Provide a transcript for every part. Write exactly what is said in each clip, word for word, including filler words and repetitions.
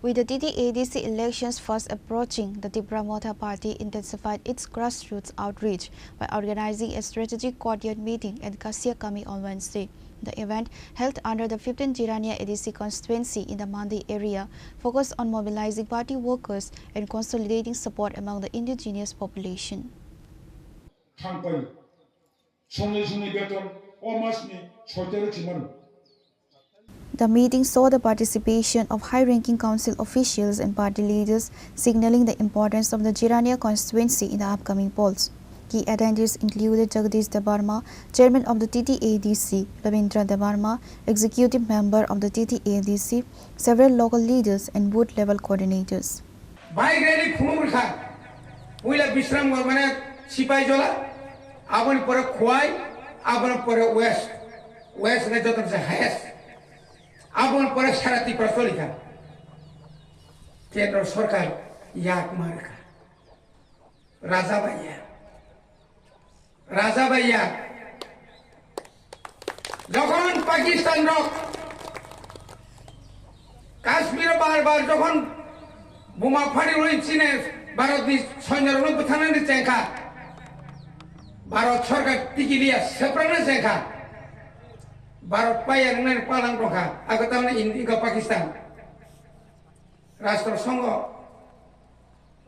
With the T T A D C elections fast approaching, the Tipra Motha Party intensified its grassroots outreach by organizing a strategic courtyard meeting at Kasiakami on Wednesday. The event, held under the fifteenth Jirania A D C constituency in the Mandi area, focused on mobilizing party workers and consolidating support among the indigenous population. Thangpai. Songni songni beton o masni soi tarik si mano. The meeting saw the participation of high-ranking council officials and party leaders, signaling the importance of the Jirania constituency in the upcoming polls. Key attendees included Jagdish Debbarma, chairman of the T T A D C, Ravindra Debbarma, executive member of the T T A D C, several local leaders and booth level coordinators. Bike rally phunuk rwkha. Puila Bishram Gormane Sipai Jola, aboni pore Khowai, aboni pore West. West ne joto se highest. Aboni pore sara Tripura cholikha. Kendro sorkar yak markha. Raja baiya. Raja baiya. Jokhon Pakistan rok Kashmir bar bar jokhon buma phari roi chine Bharat ni soinyo rok buthanani chengkha. Bharat sorkar tikiliya seprana chengkha. Bharat paiya nani palang tongkha. Ako tamni India Pakistan. Rashtra Sangha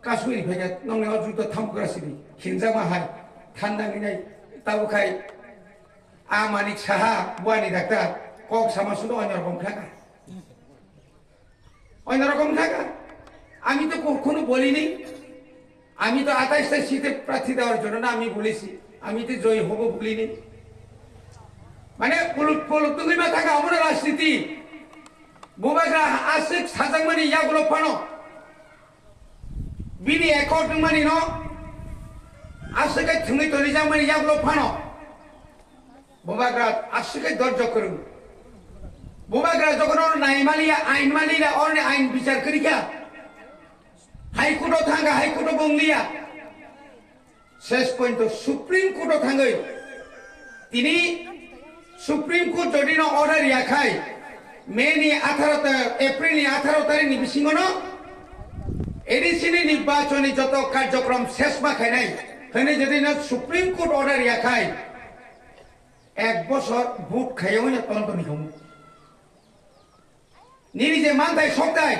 Kashmir phai khe nongni o judo thamugra sidi hinjakma hai thanda hinai tabo khai a Manik Saha buani daktar kok sama sudo onyo rokom khlaka. Onyo rokom khlaka. Ami to kokhno bolini, ami to আঠাইশটা সিটে প্রার্থী দেওয়ার জন্য না আমি বলেছি, আমি তো জয়ী হব বলিনি। মানে পলুক পলুক তুমি মাথা কামড়ে রাজনীতি। Bubagra aswk sajakmani yagulo phano, bini accord wngmani no aswk khe thwngwi tonijakmani yagulo phano, Bubagra aswk khe dorjo kwrwng. Bubagra jokhon oro nai maliya, ain maliya, oroni ain bichar kwrwikha, High Court o thangkha, High Court o bo wngliya. Ses pointo Supreme Court o thangwi tini Supreme Court jodi no order ya khai May ni atharo ta-, April ni atharo tarik ni bisingo no A D C ni nirbachon ni joto karjokrom ses ma khainai hwnwi jodi no Supreme Court order ya khai ek bosor vote khaiya hwnwi tontoni khamu. Nini je manthai soktai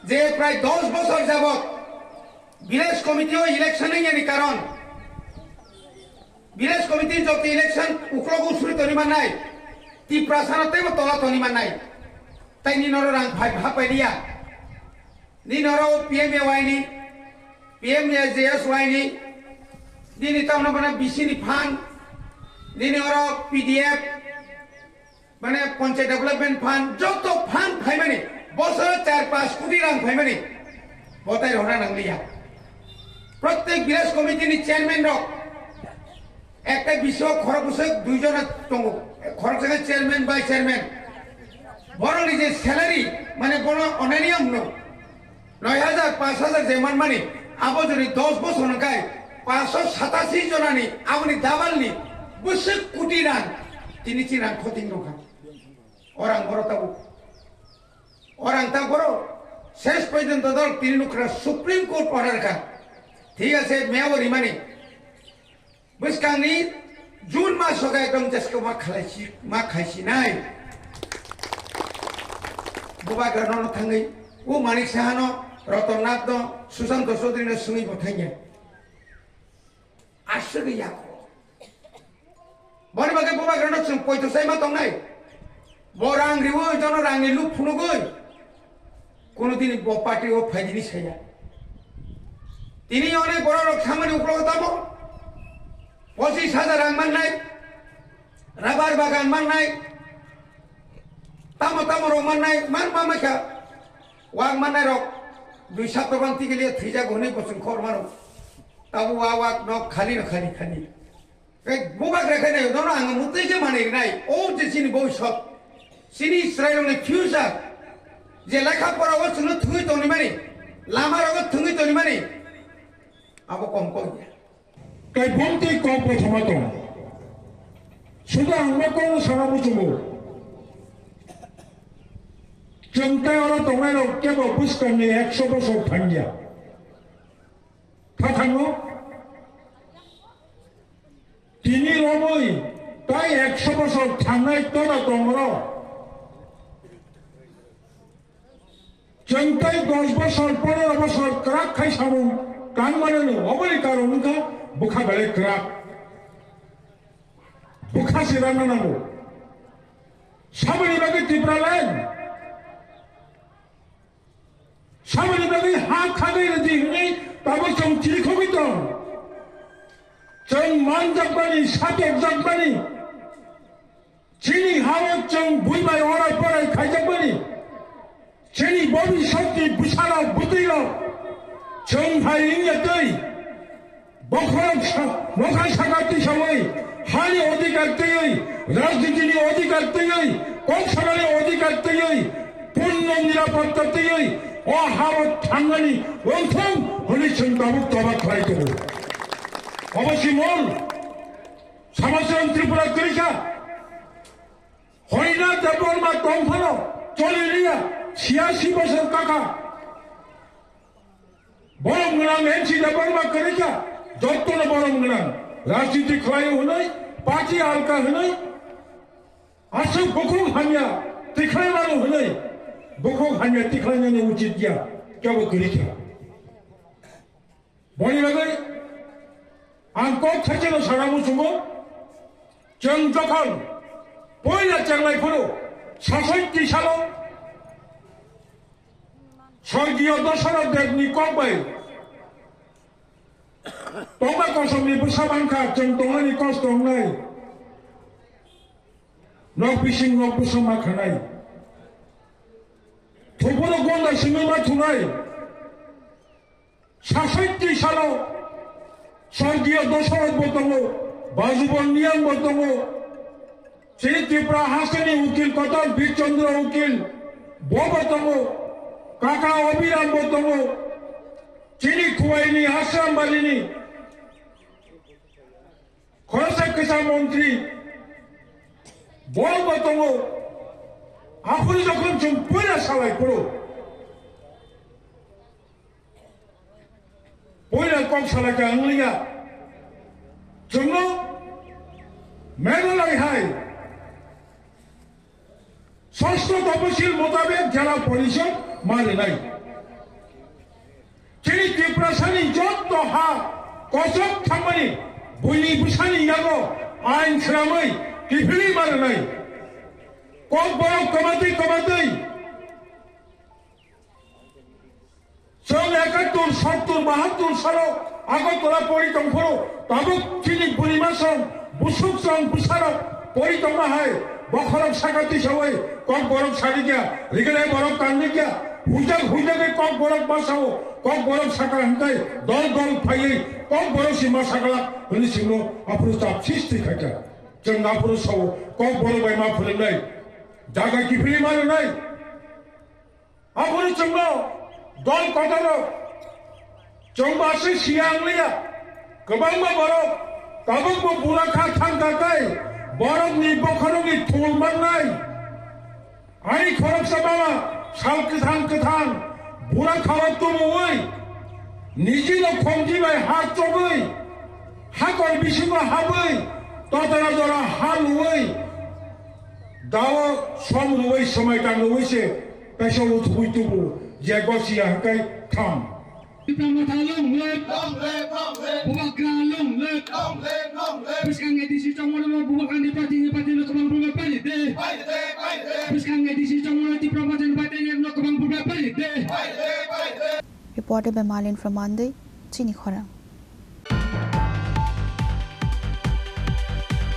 je prai dos bosor jabot village committee o election wngya ni karon village committee joto election uklogo usuri toni mannai, Tiprasa no teibo tola toni mannai, tai nini oro rang phai hapai liya, nini oro P M A Y ni, P M A J S Y ni, nini tamo bana B C ni fund, nini oro P D F, Mane Panchayat Development Fund, joto fund phaimani, bosoro char panch koti rang phaimani, botai rwna nangliya. Prottek village committee ni chairman rok, ekta bisio khorok bwswk dui jona tongo, khorok saka chairman, vice chairman. Borokni je salary, mane bono onani ang no. Noi hajar, panch hajar je manmani, abo jodi dos bosor hwnkhai, panchsho satasi jonani, aboni double ni bwswk koti rang, tini chini rang khoting rwkha. Orang boro tabuk. Orang ta boro. Ses porjonto dol tini nukra Supreme Court order kha. Thik ase, mea bo rimani. Bwskangni June maso khe ekdom jeske ma khalai si, ma khai si nai. Bubagra nono thangwi, o Manik Saha no, Roton Nath no, Sushanta Chaudhary no swngwi bo thangya. Aswk yako. Boni bagwi bubagra no chwng poito sai ma tongnai. Bo rang riwi, jono rangni luk phunugwi, kuno dini bo party o phaidini saya. Tini onek borok rok samani uklogo tamo pochis hajar rang mannai, rabar bagan mannai, tamo tamo rok mannai, man ma makha. Wak mannai rok dui sapta ban tikiliya thwijak hwnwi bo chwng khor mano. Tabo wa wak nok khali no khali khali. Tei bubagra khe nai, nono ang mwtwi khe manwi rinai. O je chini bhobishyot, chini chwrairokni future, je lekha pora o chwngno thwngwi tongwi mani, lama rogo thwngwi tongwi mani, abo kom kok ya. Tei bumtwi kok bo thangma tong. Sudo ang no kok sana muchungo. Chwng tei oro tongnairok kebo bwskangni ekso bosor thangya. Kha thango? Tini romwi tei ekso bosor thangnai toda tongro. Chwng tei dos bosor, pondro bosor kwrak khai samung tang manano, oboni karon wngkha bwkha belai kwrak. Bwkha se rwna nango. Saboni bagwi Tipraland? Saboni bagwi ha khagwi rwdi hwnwi tabuk chwng chirikhogwi tong. Chwng manjakmani, satokjakmani, chini ha-o chwng bui bai orai porai khaijakmani, chini bobiswtni bwsarok bwtwirok chwng hai wngya twi, bokhorok sa-, mokha saka tisawi, hani odhikar twiwi, rajnitini odhikar twiwi, kok sanani odhikar twiwi, punno nirapotta twiwi, o ha-o thangnani wngthung hwnwi chwng tabuk toba khlai tongo. Obo si mol, Samachwng Tripura kwrwi kha. Horinath Debbarma tongphano choli liya, siyasi bosor kaka. Borom gwnang N C Debbarma kwrwi kha, jottono borom gwnang. Rajniti khlaio hwnwi, party alka hwnwi, aswk bukhuk hamya tikhlai mano hwnwi, bukhuk hamya tikhlainani uchit ya, kebo kwrwi kha. Boni bagwi ang kok thaisano sana muchungo, chwng jokhon poila chenglai phuru, sasoitti salo Sorgiyo Dosarok Debni kok bai tongma kosomni bwsa mankha, chwng tongmani kosto wngnai, nok bising nok bwsa ma khanai, thupuro gonda simi ma thunai. Sasoitti salo Sorgiyo Dosarok bo tongo, Bajubon Niyang bo tongo, chini Tripura hasteni ukil kotor Bir Chandra ukil bo bo tongo, kaka Obiram bo tongo, chini Khuwaini Hasram Barini khoroksa kwcham montri bo bo tongo. Aphuru jokhon chwng puila salai phuru, puila kok salai kha wngliya. Chwngno Meghalaya hai Sashto Tapasil motabek Jela Porishod ma rwnai. Chini Tiprasani jotto ha kochok thangmani buini bwsani yago ain khramwi kiphilwi ma rwnai. Kokborok kwmatwi kwmatwi Chwng ekattor, sottor, bahattor salo Agartala pori tongphuru, tabuk chini burimasong, busuksong, bwsarok pori tongma hai, bokhorok saka tisawi, kokborok sanikya, rignai borok tangnikya, huijak huijagwi kokborok basao, kokborok saka hwnkhe dol dol phaiwi, kokborok si ma saklak hwnwi chwngno aphuru chap sisti khaikha. Chwng aphuru sao, kokborok bai ma phwrwngnai, jaga kiphilwi ma rwnai. Aboni chwngno dol kotorrok chwngbo aswk siya wngliya. Kwbangma borok tabukbo bura kha thang kha tei borokni bokhorokni thul mannai. Ani khoroksa mama sal kwthang kwthang bura khao tumuwi nijino khongti bai ha chogwi hakor bisingo habwi totara jora ha luwi dao som luwi swmai tang luwi se Kaisa uthugwi tubu, je gosi ya hwnkhe thang. Tipra Motha long live. Long live, long live. Bubagra long live. Long live, long live. Bwskang A D C chongmano Bubagrani party ni party no kwbang bubagrani de. Pai de, pai de. Bwskang A D C chongmano Tipra Motha ni party no kwbang bubagrani de. Pai de, pai de. Reported by Malin from Mandwi, Chini Khorang.